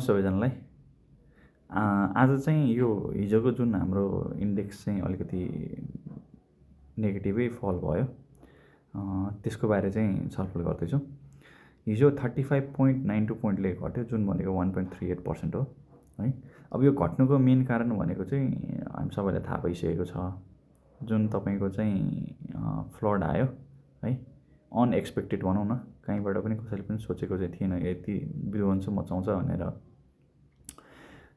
नमस्ते सबैजनालाई। आज चाहिँ यो हिजोको जुन हाम्रो इन्डेक्स चाहिँ अलिकति नेगेटिभै फल भयो, त्यसको बारे चाहिँ छलफल गर्दैछौँ। हिजो 35.92 पोइन्टले घट्यो, जुन भनेको 1.38% हो है। अब यो घट्नुको मेन कारण भनेको चाहिँ हामी सबैलाई थाहा भइसकेको छ, जुन तपाईँको चाहिँ फ्लड आयो है, अनएक्सपेक्टेड भनौँ न, कहीँबाट पनि कसैले पनि सोचेको चाहिँ थिएन यति विध्वंस मचाउँछ भनेर।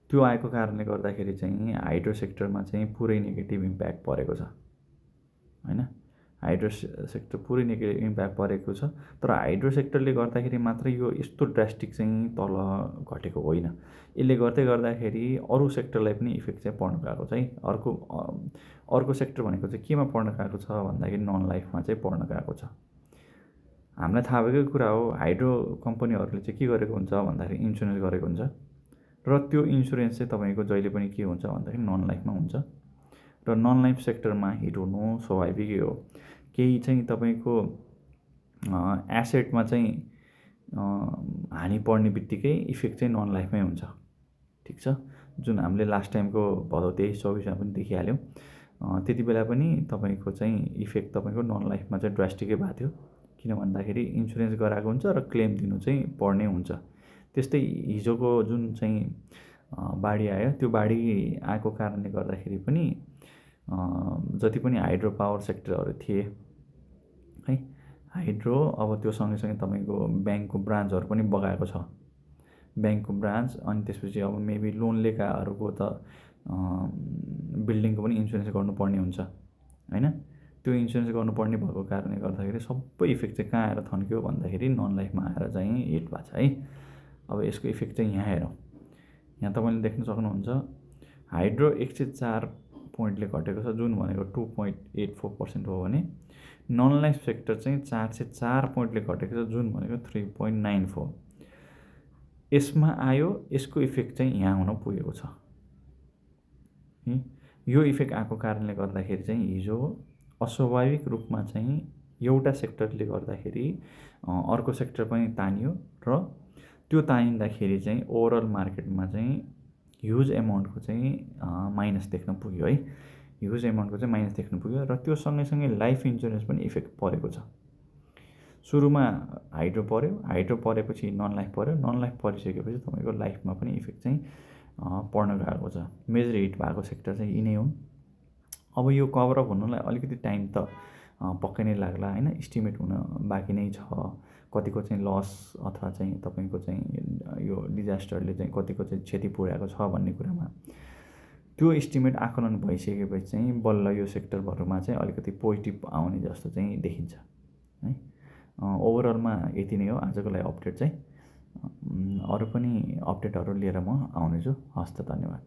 त्यो आएको कारणले गर्दाखेरि चाहिँ हाइड्रो सेक्टरमा चाहिँ पुरै नेगेटिभ इम्प्याक्ट परेको छ हैन। हाइड्रो सेक्टर पुरै नेगेटिभ इम्प्याक्ट परेको छ। तर हाइड्रो सेक्टरले गर्दाखेरि मात्रै यो यस्तो ड्रास्टिक चाहिँ तल घटेको होइन। यसले गर्दाखेरि अरू सेक्टरलाई पनि इफेक्ट चाहिँ पर्न गएको छ है। अर्को सेक्टर भनेको चाहिँ केमा पर्न गएको छ भन्दाखेरि नन लाइफमा चाहिँ पर्न गएको छ। हामीलाई थाहा भएकै कुरा हो, हाइड्रो कम्पनीहरूले चाहिँ के गरेको हुन्छ भन्दाखेरि इन्सुरेन्स गरेको हुन्छ, र त्यो इन्सुरेन्स चाहिँ तपाईँको जहिले पनि के हुन्छ भन्दाखेरि नन लाइफमा हुन्छ। र नन लाइफ सेक्टरमा हिट हुनु स्वाभाविकै हो। केही चाहिँ तपाईँको एसेटमा चाहिँ हानि पर्ने बित्तिकै इफेक्ट चाहिँ नन लाइफमै हुन्छ, ठिक छ। जुन हामीले लास्ट टाइमको भदौ 23-24मा पनि देखिहाल्यौँ। त्यति बेला पनि तपाईँको चाहिँ इफेक्ट तपाईँको नन लाइफमा चाहिँ ड्रास्टिकै भएको थियो, किन भन्दाखेरि इन्सुरेन्स गराएको हुन्छ र क्लेम दिनु चाहिँ पर्ने हुन्छ। त्यस्तै हिजोको जुन चाहिँ बाढी आयो, त्यो बाढी आएको कारणले गर्दाखेरि पनि जति पनि हाइड्रो पावर सेक्टरहरू थिए है, हाइड्रो, अब त्यो सँगैसँगै तपाईँको ब्याङ्कको ब्रान्चहरू पनि बगाएको छ। ब्याङ्कको ब्रान्च, अनि त्यसपछि अब मेबी लोन लिएकाहरूको त बिल्डिङको पनि इन्सुरेन्स गर्नुपर्ने हुन्छ होइन। त्यो इन्सुरेन्स गर्नुपर्ने भएको कारणले गर्दाखेरि सबै इफेक्ट चाहिँ कहाँ आएर थन्क्यो भन्दाखेरि नन लाइफमा आएर चाहिँ हिट भएको छ है। अब यसको इफेक्ट चाहिँ यहाँ हेरौँ। यहाँ तपाईँले देख्न सक्नुहुन्छ हाइड्रो 104 पोइन्टले घटेको छ, जुन भनेको 2.84% हो भने नन लाइफ सेक्टर चाहिँ 404 पोइन्टले घटेको छ, जुन भनेको 3.94। यसमा आयो, यसको इफेक्ट चाहिँ यहाँ हुन पुगेको छ। यो इफेक्ट आएको कारणले गर्दाखेरि चाहिँ हिजो अस्वाभाविक रूपमा चाहिँ एउटा सेक्टरले गर्दाखेरि अर्को सेक्टर पनि तानियो, र त्यो तानिँदाखेरि चाहिँ ओभरअल मार्केटमा चाहिँ ह्युज एमाउन्टको चाहिँ माइनस देख्न पुग्यो है। ह्युज एमाउन्टको चाहिँ माइनस देख्न पुग्यो, र त्यो सँगैसँगै लाइफ इन्सुरेन्स पनि इफेक्ट परेको छ। सुरुमा हाइड्रो पऱ्यो, हाइड्रो परेपछि नन लाइफ पऱ्यो, नन लाइफ परिसकेपछि तपाईँको लाइफमा पनि इफेक्ट चाहिँ पर्न गएको छ। मेजर हिट भएको सेक्टर चाहिँ यिनै हुन्। अब यो कभरअप हुनलाई अलिकति टाइम त पक्कै नै लाग्ला होइन। इस्टिमेट हुन बाँकी नै छ, कतिको चाहिँ लस अथवा चाहिँ तपाईँको चाहिँ यो डिजास्टरले चाहिँ कतिको चाहिँ क्षति पुर्याएको छ भन्ने कुरामा त्यो इस्टिमेट आकलन भइसकेपछि चाहिँ बल्ल यो सेक्टरहरूमा चाहिँ अलिकति पोजिटिभ आउने जस्तो चाहिँ देखिन्छ है। ओभरअलमा यति नै हो आजको लागि अपडेट चाहिँ। अरू पनि अपडेटहरू लिएर म आउनेछु। हस् त, धन्यवाद।